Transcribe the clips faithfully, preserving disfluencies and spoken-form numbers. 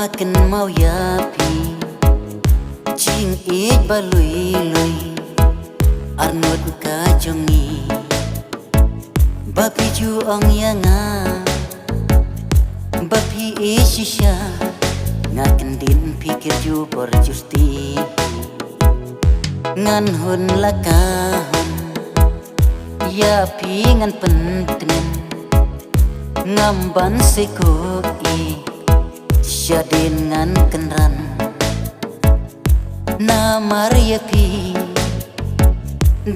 Kynmaw ïa phi, jingïeit ba lui lui, arngut ka jong ngi. Ba phi ju ong ïa nga, ba phi ïeit shisha, nga kyndit phi kyrju bor jur ti. Ngan hun la ka hun, ïa phi ngan pyntngen, ngam ban sikoh i, shadien ngan kynran. Namar ïa phi,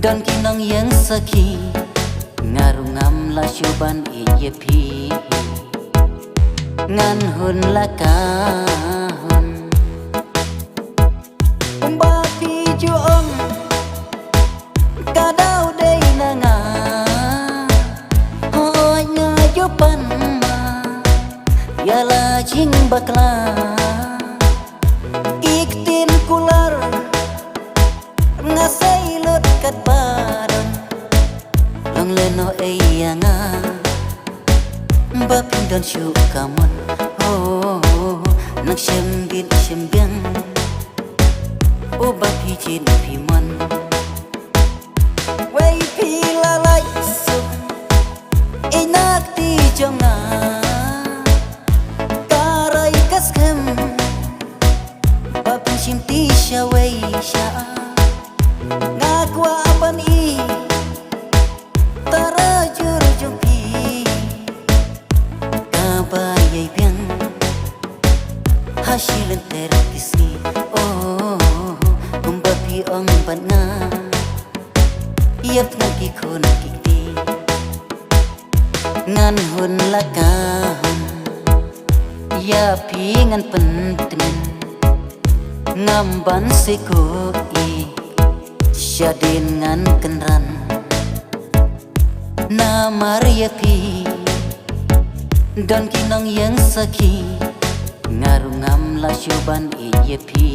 don ki nongïeng sakhi, nga ruh ngam lah shuh ban ïeit ïa phi. Ngan hun la ka hun. Kumba phi ju ong, ka daw dei na nga. Hooid nga ju pan ma, ïa la jingbakla. Ki ktien kular, nga sei lut katba don. Long lehnoh ei ïa nga, ba phin don shuh ka mon. Oh, nang shem bit shem biang, oh ba phi jied phi mon. Wei phi la lait suk, ïa na kti jong nga. Ka rai ka skhem, ba phin shim ti sha wei sha. Nga kwah ban i, tara jur jong phi. Kaba ïai biang, ha shi lynter ki sngi. Oh, kumba phi ong bad nga, ïap ngan ki khun ki kti. Ngan hun la ka hun, ïa phi ngan pyntngen, ngam ban sikoh i, shadien ngan kynran. Namar ïa phi, don ki nongïeng sakhi, nga ruh ngam lah shuh ban ïeit ïa phi.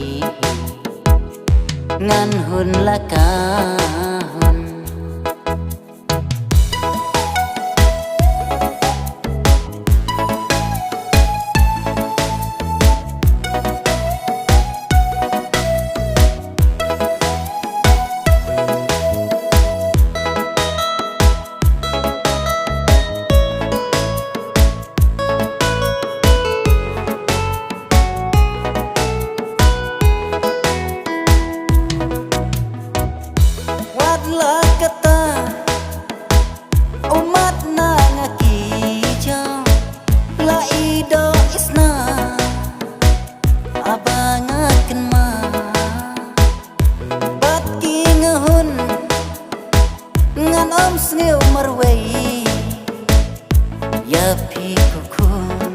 Ngan hun la ka hun. Wat la katta, u mat na nga ki jaw, la i doh i sna, haba nga kynmaw. Bad ki nga hun, ngan ym sngew marwei. Ïa phi ko khun,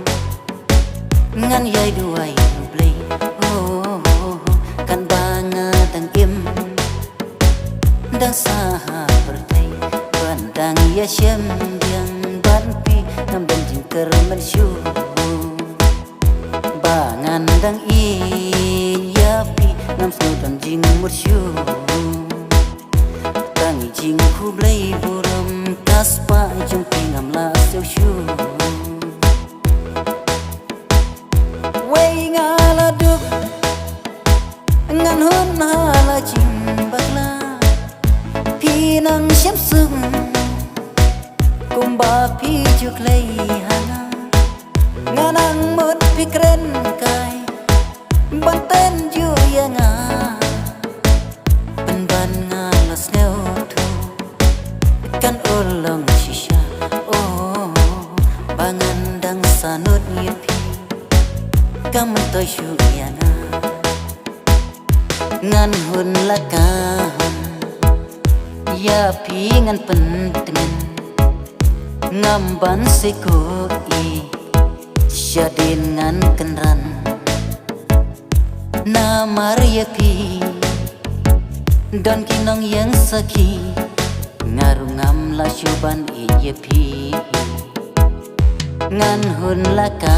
ngan ïai duwai U Blei. Oh, kan ba nga dang im, dang sah ha pyrthei, ban dang ïashem biang bad phi, ngam don jingkyrmen shuh. Ba ngan dang ïeit ïa phi, ngam sngew don jingmut shuh. Tang i jingkhublei burom, ka spah jong phi ngam lah siew shuh. Wei nga la duk, ngan hun ha la jingbakla. Phi nang shem suk, kumba phi ju khlei ha nga. Nga nang mut phi kren kai, ban ten ju ïa nga. Pynban nga la sngewthuh, kan urlong shisha. Oh, ba ngan dang sahnud ïa phi, kam myntoi shuh ïa nga. Ngan hun la ka hun, ïa phi ngan pyntngen, ngam ban sikoh i, shadien ngan kynran. Namar ïa phi, don ki nongïeng sakhi, nga ruh ngam lah shuh ban ïeit ïa phi. Ngan hun la ka